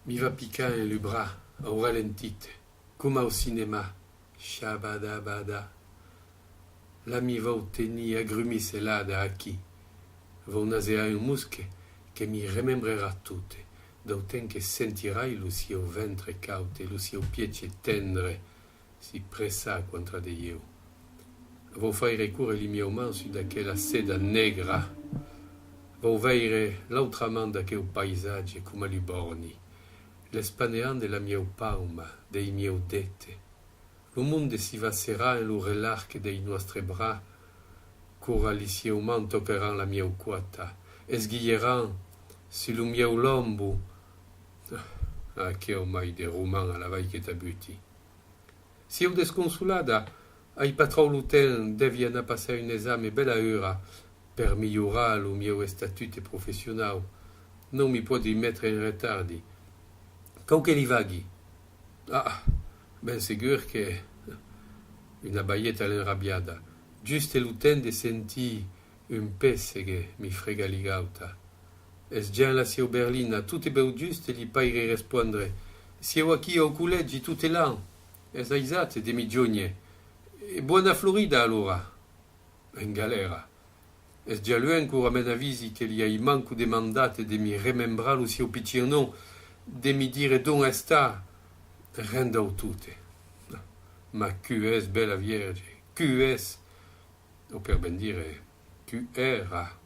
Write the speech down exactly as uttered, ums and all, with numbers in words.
Mi va picant en lu bras, au ralentit, coma au cinèma, shabadabada. La mi vau tenir agrumisselada aquí. Vau nasejar un mosque que mi remembrerà tot, dau temps que sentirai lo sieu ventre caud e lo sieu pietge tendre si pressar contra de ieu. Vau faire córrer li mieu mans sus d'aquela seda negra. Vau veire l'autra man d'aqueu paisatge coma li borni, l'espanejant de la mieu pauma, dei mieu dete. Lo monde si va serrar en lo relarc dei nòstre bras, quora li sieu man tocaràn la mieu còta, esguilheràn si lo mieu lombo. Ah, aqueu mai de roman a la vai que t'abuti. Sieu desconsolada, ai pas tròu lo temps, devi anar passar un exame bèla ura per milhorar lo mieu estatut professionau. Non mi pòdi metre en retardi. Cau que li vagui. Ah, ben segur que una balheta a l'enrabiada. Juste lo temps de sentir un pèssec mi fregar li gauta. Es dins la sieu berlina, tot e bèu just li pairi respondre: Sieu aquí au collègi tot l'an. Es aisat de mi jónher. E bòna florida alora. En galèra. Es ja luènh quora me n'avisi que li ai manco demandat de mi remembrar lo sieu pichon nom, de mi dire dont estar, ren dau tot. Ma cu es, bèla Vièrge, cu es? O per ben dire, cu èra?